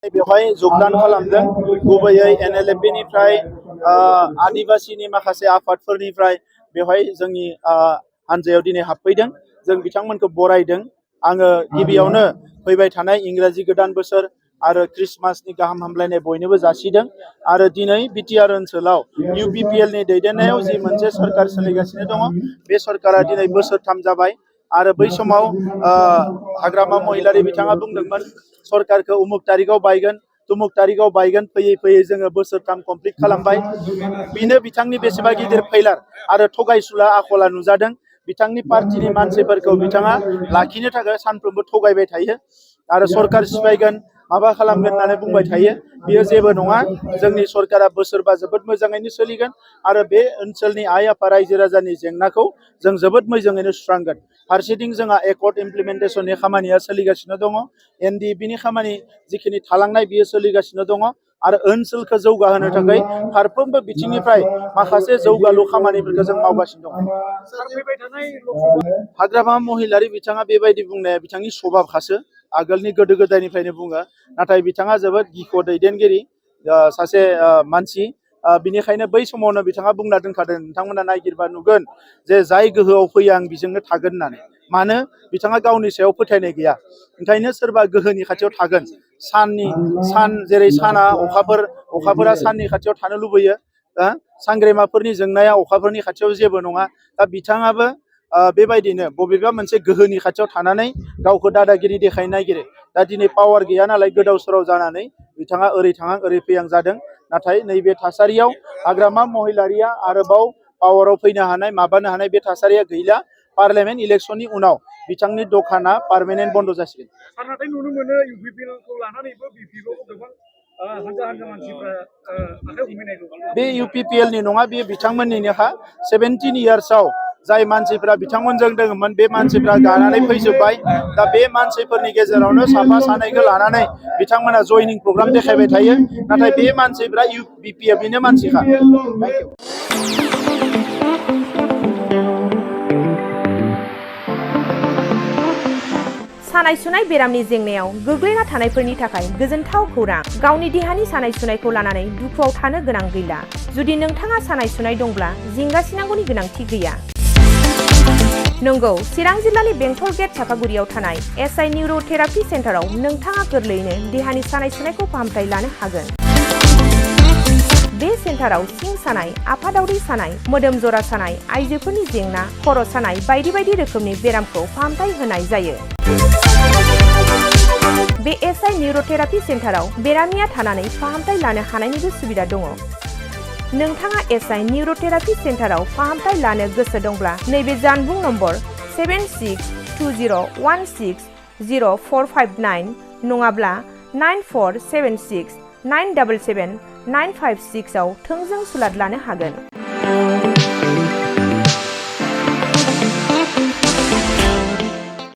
बेवहाय जगदान खालामदों गुबैयै Nlfbनिफ्राय आदिबासिनि माखासे आफादफोरनिफ्राय बेवहाय जोंनि हानजायाव दिनै हाबफैदों जों बिथांमोनखौ बरायदों आङो गिबियावनो फैबाय थानाय इंराजि गोदान बोसोर आरो क्रिसमासनि गाहाम हामलायनाय बयनोबो जासिदों आरो दिनै बिटिआर ओनसोलाव UPPL नि दैदेननायाव जि मोनसे सरकार सोलिगासिनो दङ बे सरकारा दिनै बोसोरथाम जाबाय आरो बै समाव हाग्रामा महिलारि बिथाङा बुंदोंमोन सरकारखौ उमुक तारिखाव बायगोन तुमुक तारिखाव बायगोन फैयै फैयै जोङो बोसोरथाम कमप्लिट खालामबाय बेनो बिथांनि बेसेबा गिदिर फैलार आरो थगायसुला आखला नुजादों बिथांनि पार्टीनि मानसिफोरखौ बिथाङा लाखिनो थाखाय सानफ्रोमबो थगायबाय थायो आरो सरकार सिफायगोन माबा खालामगोन होननानै बुंबाय थायो बियो जेबो नङा जोंनि सरकारा बोसोरबा जोबोद मोजाङैनो सोलिगोन आरो बे ओनसोलनि आइ आफा रायजो राजानि जेंनाखौ जों जोबोद मोजाङैनो सुस्रांगोन फारसेथिं जोंहा एकर्ड इमप्लिमेन्टेसननि खामानिया सोलिगासिनो दङ Ndfbनि खामानि जिखिनि थालांनाय बियो सोलिगासिनो दङ आरो ओनसोलखौ जौगाहोनो थाखाय फारफ्रोमबो बिथिंनिफ्राय माखासे जौगालु खामानिफोरखौ जों मावगासिनो दङ हाग्रामा महिलारि बिथाङा बेबायदि बुंनाया बिथांनि स्वभाबखासो आगोलनि गोदो गोदायनिफ्रायनो बुङो नाथाय बिथाङा जोबोद गिख' दैदेनगिरि सासे मानसि बिनिखायनो बै समावनो बिथाङा बुंना दोनखादों नोंथांमोना नायगिरबा नुगोन जे जाय गोहोआव फैयो आं बिजोंनो थागोन होननानै मानो बिथाङा गावनि सायाव फोथायनाय गैया ओंखायनो सोरबा गोहोनि खाथियाव थागोन सान जेरै साना अखाफोरा साननि खाथियाव थानो लुबैयो सांग्रेमाफोरनि जोंनाया अखाफोरनि खाथियाव जेबो नङा दा बिथाङाबो बेबायदिनो बबेबा मोनसे गोहोनि खाथियाव थानानै गावखौ दादागिरि देखायनो नागिरो दा दिनै पावार गैया नालाय गोदाव सोराव जानानै बिथाङा ओरै थाङां ओरै फैयां जादों नाथाय नैबे थासारियाव हाग्रामा महिलारिया आरोबाव पावाराव फैनो हानाय माबानो हानाय बे थासारिया गैला पार्लियामेन्ट इलेक्शननि उनाव बिथांनि दखाना पार्मानेन्ट बन्द जासिगोन नाथाय नुनो मोनो UPPLखौ लानानैबो BPखौ गोबां हानजा मानसिफ्रा आखाइ हमहैनाय दं बे UPPLनि नङा बेयो बिथांमोननिनोखा 17 इयार्सआव जाय मानसिफ्रा बिथांमोनजों दङमोन बे मानसिफ्रा गानानै फैजोब्बाय दा बे मानसिफोरनि गेजेरावनो साफा सानैखौ लानानै बिथांमोना जयनिं प्रग्राम देखायबाय थायो नाथाय बे मानसिफ्रा UPPLनिनो मानसिखा सानाय सुनाय बेरामनि जेंनायाव गोग्लैना थानायफोरनि थाखाय गोजोनथाव खौरां गावनि देहानि सानाय सुनायखौ लानानै दुखुआव थानो गोनां गैला जुदि नोंथाङा सानाय सुनाय दंब्ला जिंगासिनांगौनि गोनांथि गैया नंगौ चिरां जिल्लानि बेंटल गेट चापागुरियाव थानाय SI निउर'थेरापि सेन्टाराव नोंथाङा गोरलैयैनो देहानि सानाय सुनायखौ फाहामथाय लानो हागोन बे सेन्टाराव सिं सानाय आफादावरि सानाय मोदोम जरा सानाय आइजोफोरनि जेंना खर' सानाय बायदि बायदि रोखोमनि बेरामखौ फाहामथाय होनाय जायो बे SI निउर'थेरापि सेन्टाराव बेरामिया थानानै फाहामथाय लानो हानायनिबो सुबिदा दङ नोंथाङा SI निउर'थेरापि सेन्टाराव फाहामथाय लानो गोसो दंब्ला नैबे जानबुं नम्बर 7620160459 नङाब्ला 9476977956 आव थोंजों सुलाद लानो हागोन